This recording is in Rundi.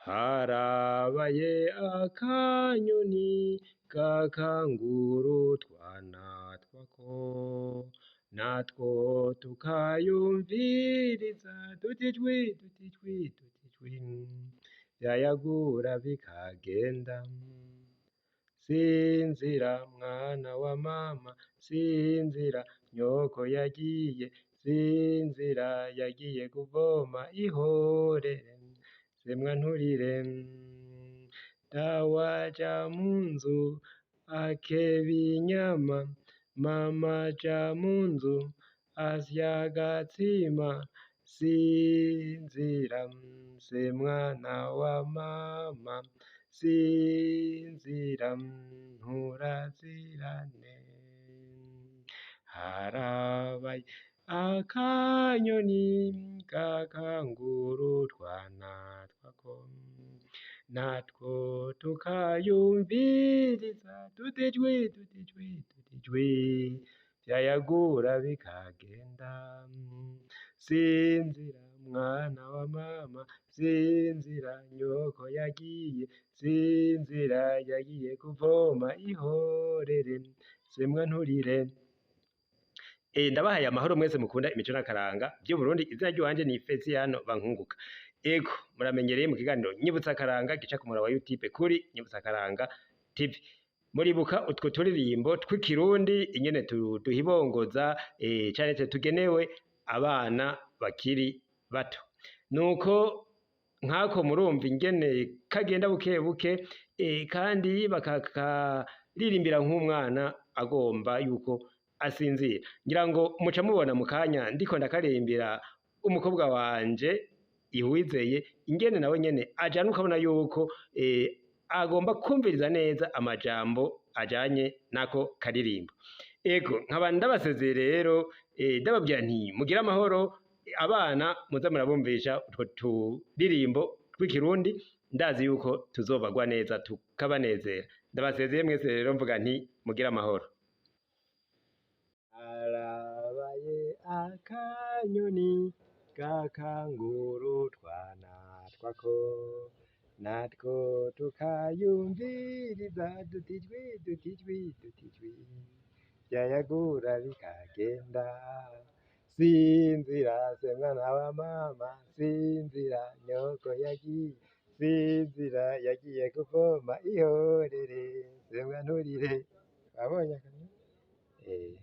Harabaye akanyoni gakangura utwana twako, natwo tukayumviriza tuti jwi tuti jwi tuti jwi, vyayagura bikagenda. Sinzira mwana wa mama, sinzira nyoko yagiye, sinzira yagiye kuvoma ihorere, semwa nturire. Dawe aja mu nzu akeba inyama, mama aja mu nzu asya agatsima, sinzira se mwana wa mama, sinzira nturazirane. Harabaye akanyoni gakangura utwana twako, natwo tukayumviriza tuti jwi tuti jwi tuti jwi, vyayagura bikagenda. Sinzira mwana wa mama, sinzira nyoko yagiye, sinzira yagiye kuvoma ihorere, semwa nturire. Ndabahaye amahoro mwese mukunda imico n'akaranga vy'Uburundi. Izina ry'iwanje ni Feziyano Bankunguka. Ego, muramenyereye mu kiganiro Nyibutsa Akaranga gica ku muhora wa YouTube kuri Nyibutsa Akaranga TV. Muribuka utwo turirimbo tw'ikirundi ingene duhibongoza, cane tugenewe abana bakiri bato. Nuko nkako murumva ingene kagenda buke buke, kandi bakakaririmbira nk'umwana agomba yuko asinzira. Ngira ngo muca mubona mu kanya ndiko ndakaririmbira umukobwa wanje Iwizeye, ingene nawe nyene ajana ukabona yuko agomba kumviriza neza amajambo ajanye nako karirimbo. Ego, nkaba ndabasezeye rero, ndababwira nti mugire amahoro, abana muza murabumvisha utwo turirimbo tw'ikirundi, ndazi yuko tuzobagwa neza tukabanezera. Ndabasezeye mwese rero mvuga nti mugire amahoro. Harabaye akanyoni gakangura utwana twako, natwo tukayumviriza duti jwi duti jwi duti jwi, vyayagura bikagenda. Sinzira se mwana wa mama, sinzira nyoko yagiye, sinzira yagiye kuvoma ihorere, semwa nturire. Wabonye akanyoni?